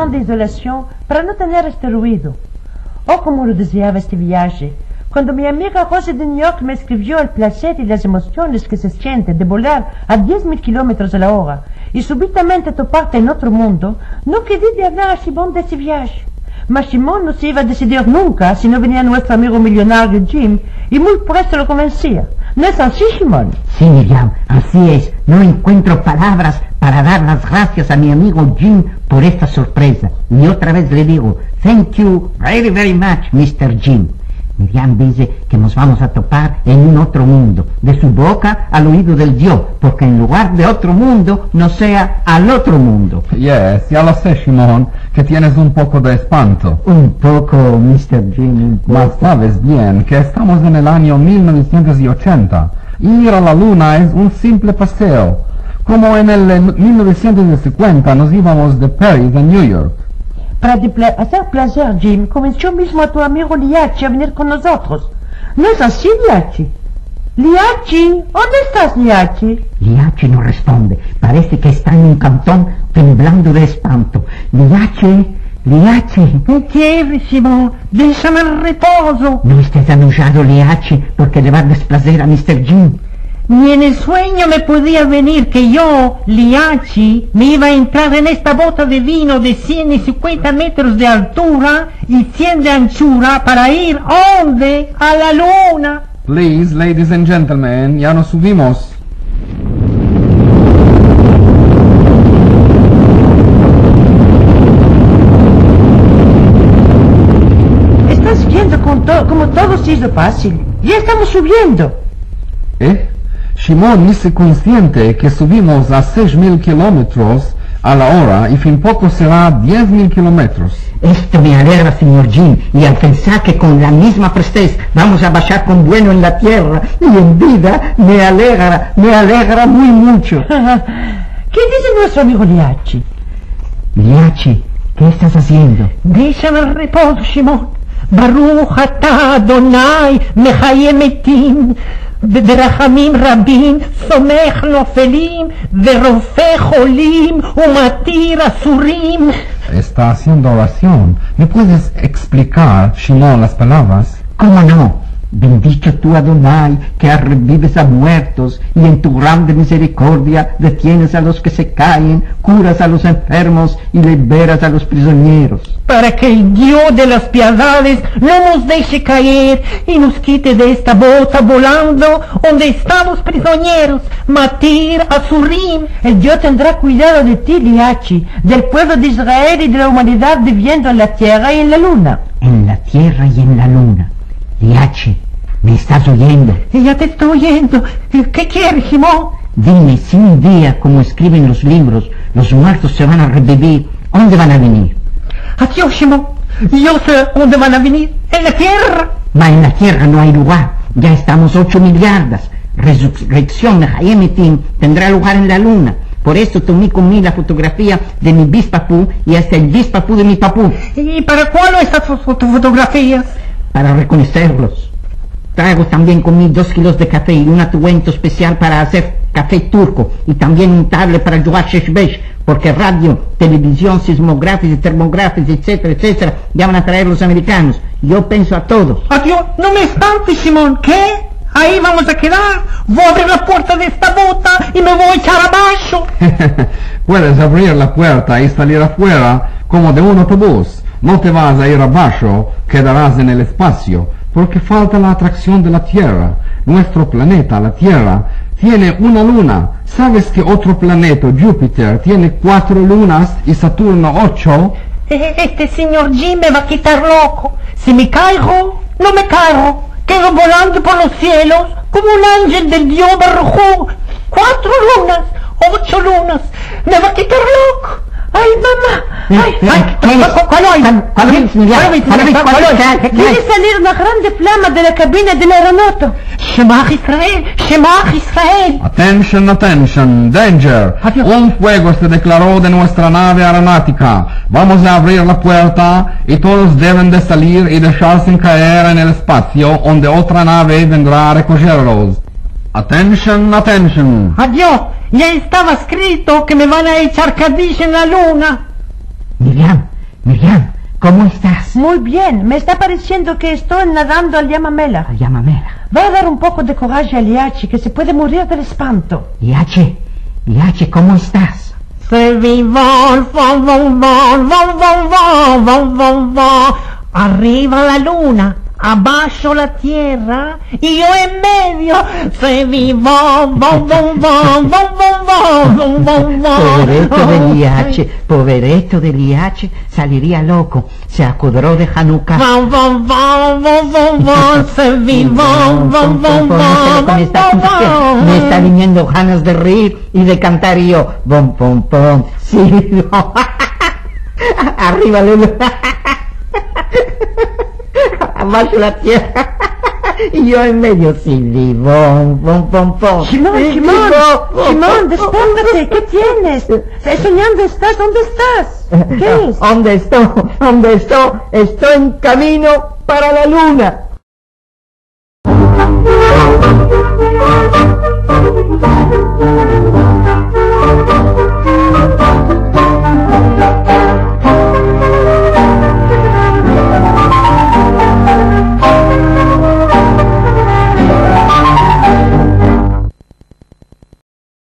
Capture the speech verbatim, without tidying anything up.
de izolasion para no tener este ruido. O, komo lo dezeava este viaje! Kuando mi amiga Rosa de New York me eskrivio el plazer i las emosiones ke se siente de bolar a diez mil kilometros a la ora i subitamente toparte en otro mundo, no keri de avlar a Shimon de este viaje. Mas Shimon no se iva a desidir nunka si no venia muestro amigo milionario Jim, i muy presto lo konvensia. No es ansi, Shimon? Si, Miriam, ansi es. No enkuentro palavras para dar las grasias a mi amigo Jim por esta sorpreza. I otra vez le digo, "Thank you very, very much, mister Jim." Miriam dize ke mos vamos a topar en un otro mundo, de su boka al oido del Dio, porke en lugar de otro mundo, no sea al otro mundo. Yes, ya lo se, Shimon, ke tienes un poko de espanto. Un poko, mister Jim, un poko. Mas saves bien ke estamos en el anyo mil novesientos i ochenta. Ir a la luna es un simple paseo, komo en el, eh, mil novesientos i sinkuenta mos ivamos de Paris a New York. Para de pla-, azer plazer, Jim, konvensio mizmo a tu amigo Liachi a venir kon mozotros. No es ansi, Liachi? Liachi, onde estas, Liachi? Liachi no responde. Parese ke esta en un kanton temblando de espanto. Liachi, Liachi. Ke keres, Shimon? Deshame en repozo. No estes anuyado, Liachi, porke le va a desplazer a mister Jim. Ni en el suenyo me podia venir ke yo, Liachi, me iva a entrar en esta bota de vino de sien i sinkuenta metros de altura i sien de anchura para ir, onde? A la luna. Please, ladies and gentlemen, ya nos suvimos. Estas viendo kon to-, komo todo se izo fasil? Ya estamos suviendo. Eh? Shimon ni se konsiente ke suvimos a sesh mil kilometros a la ora i fin poko sera diez mil kilometros. Esto me alegra, sinyor Jim, i al pensar ke kon la mizma prestez vamos a bashar kon bueno en la tierra, i en vida me alegra, me alegra muy muncho. Ke dize muestro amigo Liachi? Liachi, ke estas aziendo? Deshame en repozo, Shimon. Baruch ata Adonai mehaye metim, ורחמים רבים סומך נופלים, ורופא חולים ומתיר אסורים. Esta aziendo orasion. Me puedes eksplikar, Shimon, las palavras? Komo no? Bendicho tu, Adonai, ke revives a muertos, i en tu grande mizerikordia detienes a los ke se kayen, kuras a los enfermos i liberas a los prizonieros. Para ke el Dio de las piedades no mos deshe kaer i mos kite de esta bota volando onde estamos prizonieros, matir asurim. El Dio tendra kuidado de ti, Liachi, del puevlo de Israel i de la umanidad biviendo en la tierra i en la luna. En la tierra i en la luna. Liachi, me estas oyendo? Ya te esto oyendo. Ke keres, Shimon? Dime, si un dia, komo eskriven los livros, los muertos se van a revivir, onde van a venir? Adios, Shimon. Yo se onde van a venir. En la tierra. Ma en la tierra no ay lugar. Ya estamos ocho miliardas. Rezureksion mehaye metim tendra lugar en la luna. Por esto tomi kon mi la fotografia de mi bispapu i asta el bispapu de mi papu. I para kualo estas fo-, foto-, fotografias? Para rekonoserlos. Traigo tambien kon mi dos kilos de kafe i un unguento espesial para azer kafe turko, i tambien un tablet para djugar shesh besh, porke radio, televizion, sismografes i termografes, etsetera, etsetera, ya van a traer los amerikanos. Yo penso a todos. Adios, no me espantes, Shimon. Ke? Ayi vamos a kedar? Vo a avrir la puerta de esta bota i me vo a echar abasho. Puedes avrir la puerta i salir afuera komo de un otobus. No te vas a ir abasho, kedaras en el espasio, porke falta la atraksion de la tierra. Muestro planeta, la tierra, tiene una luna. Saves ke otro planeto, Jupiter, tiene kuatro lunas i Saturno ocho? E-, este sinyor Jim me va a kitar loko. Si me kaigo, no me kaigo. Kedo volando por los sielos komo un anjel del Dio Baruj Hu. Kuatro lunas, ocho lunas. Me va a kitar loko. Ay, mama. Ay, ay, kualo ay? Kualo ay? Kualo ay? Kualo ay? Kere salir una grande flama de la kabina del aeronoto. Shema Israel, Shema Israel. Attention, attention, danger. Adios. Un fuego se deklaro de muestra nave aeronotika. Vamos a avrir la puerta i todos deven de salir i desharse kaer en el espasio, onde otra nave vendra a rekojerlos. Attention, attention. Adios, ya estava eskrito ke me van a echar kadish en la luna. Miriam, Miriam, komo estas? Muy bien. Me esta paresiendo ke esto nadando al Yam Amelaj. Al Yam Amelaj. Va a dar un poko de koraje al Yache, ke se puede morir del espanto. Yache, Yache, komo estas? Se vivo, vom, vom, vom. Arriva la luna, abasho la tierra, i yo en medio, se vivo, vom, vom, vom. Povereto del Yache, povereto del Yache, saliria loko, se akudro de Hanuka. Vom, vom, vom, vom, vom, vom, se vivo, vom, vom, vom, vom, vom, vom. Me esta viniendo ganas de reir i de kantar yo. Vom, vom, vom, si vivo. Arriva la luna. Abasho la tierra. I yo en medio, si vivo, vom, vom, vom. Shimon, si Shimon, vivo, vom, Shimon, vom, vom. Despiértate, ke tienes? Sonyendi estas, onde estas? Ke es? Onde esto? Onde esto? Esto en kamino para la luna.